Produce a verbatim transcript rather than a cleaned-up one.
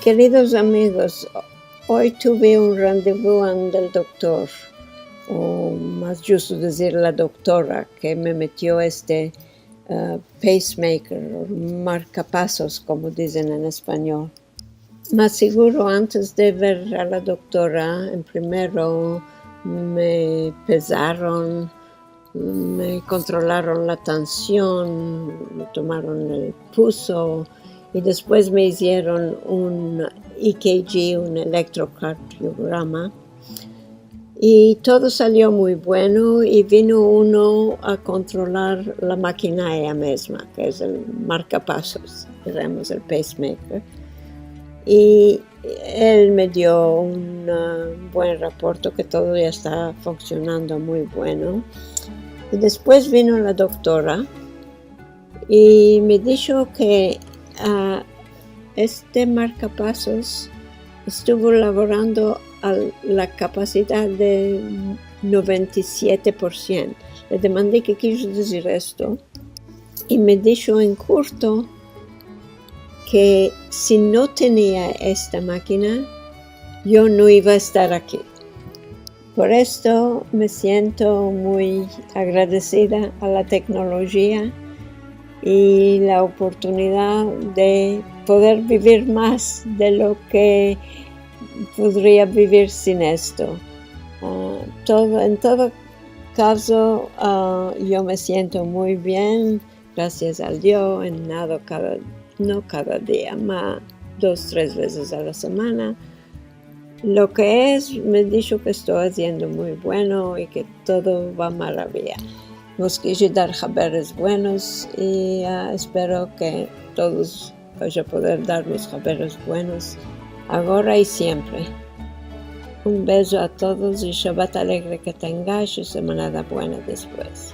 Keridos amigos, oy tuve un randevu ande el doktor, o mas djusto dizir la doktora, ke me metio este, eh, pacemaker, o markapasos, komo dizen en espanyol. Mas siguro, antes de ver a la doktora, en primero me pezaron, me kontrolaron la tansion, me tomaron el pulso i despues me izieron un E K G, un elektrokardiograma, i todo salio muy bueno i vino uno a kontrolar la makina eya mizma, ke es el markapasos, diremos el pacemaker. I el me dio un, ah, buen raporto ke todo ya esta funksionando muy bueno. I despues vino la doktora i me disho ke, ah, este markapasos estuvo lavorando a la kapasidad de noventa i siete por siento. Le demandi ke kijo dizir esto i me disho en kurto ke si no tenia esta makina, yo no iva a estar aki. Por esto me siento muy agradesida a la teknolojia i la oportunidad de poder bivir mas de lo ke podria bivir sin esto. Ah, todo, en todo kazo, ah, yo me siento muy bien, grasias al Dio, en nado kada, no kada dia, ma dos, tres vezes a la semana. Lo ke es, me disho ke esto aziendo muy bueno i ke todo va maravia. Vos kijo dar haberes buenos i, ah, espero ke todos vash a poder darvos haberes buenos agora i siempre. Un bezo a todos i Shabat alegre ke tengash i semanada buena despues.